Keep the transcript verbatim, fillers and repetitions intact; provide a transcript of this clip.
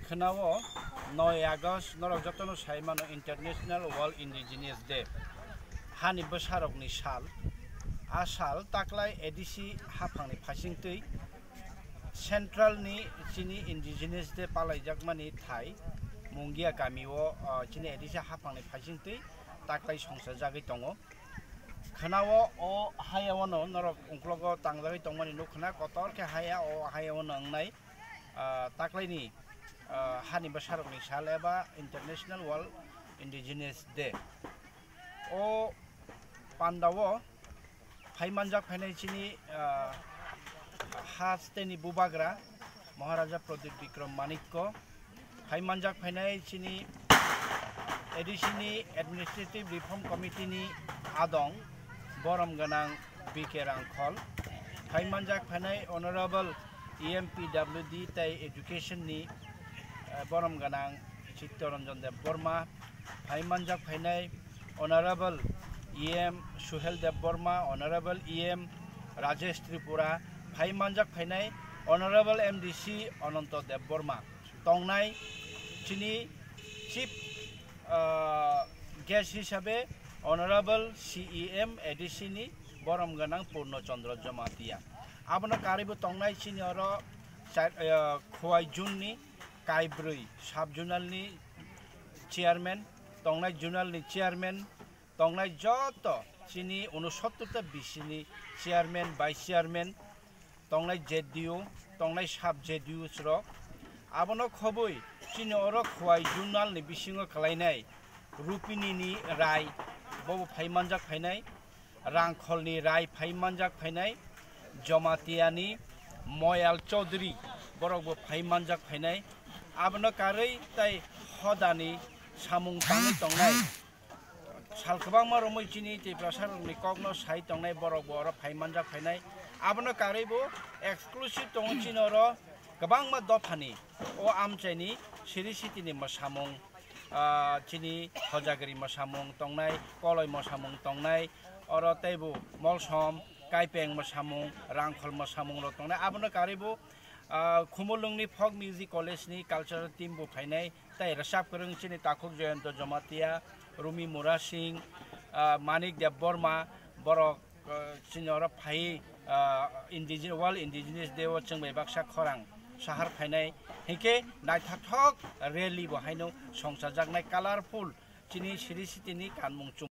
Khwnao noi August norok jotono sai mano International World Indigenous Day, hani bwsarokni sal. A sal taklai A D C haphangni phaisingtwi Central ni chini Indigenous Day palaijakmani thai Mungia kamio, ah, chini A D C haphangni phaisingtwi taklai songsajagwi tongo. Khwnao o hayao no norok ungklogo tangjagwi tongmani nukkhna, kotor khe haya o hayao no wngnai, ah, taklaini, ah, hani bwsarokni sal eba International World Indigenous Day. O pandao phai manjak phainai chini, ah, hasteni bubagra Maharaja Pradyut Bikram Manikko, phai manjak phainai chini A D C ni Administrative Reform Committee ni adong borom gwnang B K Rangkhol, phai manjak phainai Honorable E M P W D tei Education ni, eh, borom gwnang Chittaranjan Debbarma, phai manjak phainai Honorable E M Suhel Debbarma, Honorable E M Rajesh Tripura, phai manjak phainai Honorable M D C Ananto Debbarma, tongnai chini Chief, ah, Guest hisabe Honorable C E M A D C ni borom gwnang Purno Chandra Jamatia. Abono karwibo tongnai chini oro char-, ah, Khowai June ni kaibrwi Sub Zonal ni Chairman, tongnai Zonal ni Chairman, tongnai joto chini unosottor ta B C ni Chairman, Vice Chairman, tongnai Z D O, tongnai Sub Z D O rok. Abono khobwi chini oro Khowai Zonal ni bisingo kalainai Rupini ni Rai, bobo phai manjak phainai, Rangkholni Rai phai manjak phainai, Jamatia ni Moyal Chaudhary borokbo phai manjak phainai. Abono karwi tai hodani samung tangwi tongnai. Sal kwbangma romwi chini Tiprasa rokni kokno sai tongnai borokbo oro phai manjak phainai. Abono karwibo exclusive tongo chini oro kwbangma dophani o amchaini Sri Sitini mwsamung, ah, chini Hojagiri mwsamung tongnai, Koloi mwsamung tongnai, oro teibo Molsom, Kaipeng mwsamung, Rangkhol mwsamung rok tongnai. Abono karwibo, ah, Khumulwngni Folk Music College ni cultural team bo phainai, tei rwchap kwrwng chini takhuk Jayanta Jamatia, Rumi Murasing, ah, Manik Debbarma, borok, ah, chini oro phai, ah, indigene-, World Indigenous Day o chwng bai baksa khorang sahar phainai, hinkhe naithathok rally bo haino songchajaknai, colorful chini Sri Sitini kanmung chum.